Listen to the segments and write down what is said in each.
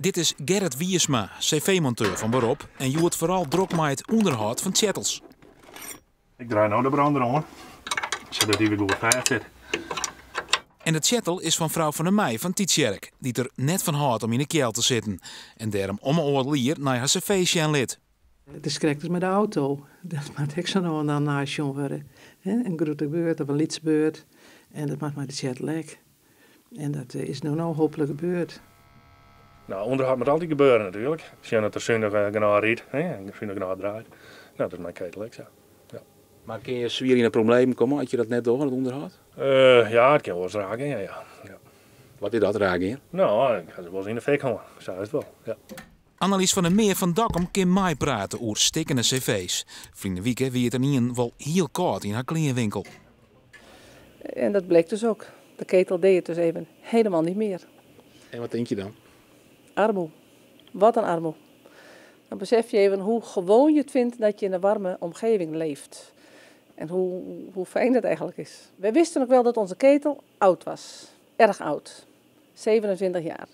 Dit is Gerrit Wiersma, cv-monteur fan berop en hjoed foaral drok mei it ûnderhâld fan tsjettels. Ik draai no de brander oan, sadat dy wer goed fêst sit. En de tsjettel is fan frou Van der Meij fan Tytsjerk, dy't der net fan hâldt om yn 'e kjeld te sitten en dêrom om 'e oardel jier nei har cv sjen lit. It is krekt as mei de auto, dat moat ek sa no en dan neisjoen wurde. In grutte beurt of in lytse beurt en dat moat mei de tsjettel ek. En dat is no hooplik gebeurd. No, ûnderhâld moat altyd gebeure natuerlik. Sjen dat er sunich genôch rydt, hè, en sunich genôch draait. No, dat is mei ketel ek sa. Ja. Mar kinne je swier yn 'e problemen komme as je dat net dogge, dat ûnderhâld? Ja, it kin wolris raak gean, ja. Ja. Wat is dat, raak gean? No, ik ha se wolris yn 'e fik hân, sa is it wol, ja. Annelies van der Meer fan Dokkum kin meiprate oer stikkene cv's. Ferline wike wie it ynienen wol hiel kâld yn har kleanwinkel. En dat bleek dus ook. De ketel deed het dus even helemaal niet meer. En wat tink je dan? Armoe. Wat een armoe. Dan besef je even hoe gewoon je het vindt dat je in een warme omgeving leeft. En hoe fijn dat eigenlijk is. Wij wisten ook wel dat onze ketel oud was. Erg oud. 27 jaar.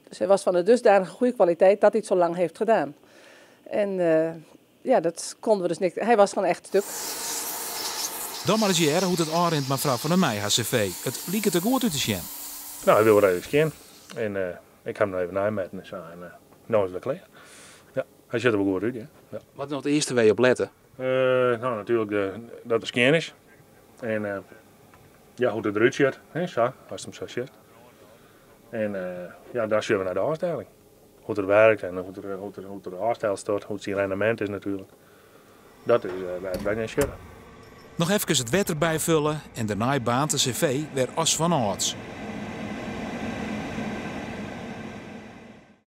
Dus hij was van de dusdanige goede kwaliteit dat hij het zo lang heeft gedaan. En ja, dat konden we dus niet. Hij was gewoon echt stuk. Dan mar ris hearre hoe't it ôfrint mei frou Van der Meij har cv. It liket der goed út te sjen. No, hy wil wer even skjin. En ik ha him noch even neimetten en sa. En no is it wer klear. Ja, hy sjocht der wol goed út, ja. Ja. Wat is no it earste wêr't je op lette? No, natuerlik dat er skjin is. En ja, hoe't it derút sjocht, hè, sa, ast him sa sjochst. En ja, dan sjogge we nei de ôfstelling. Hoe't er werkt en hoe't er ôfsteld stiet, hoe't syn rendemint is natuerlik. Dat is wêr't wy nei sjogge. Noch efkes it wetter byfulle en dêrnei baarnt de cv wer as fan âlds.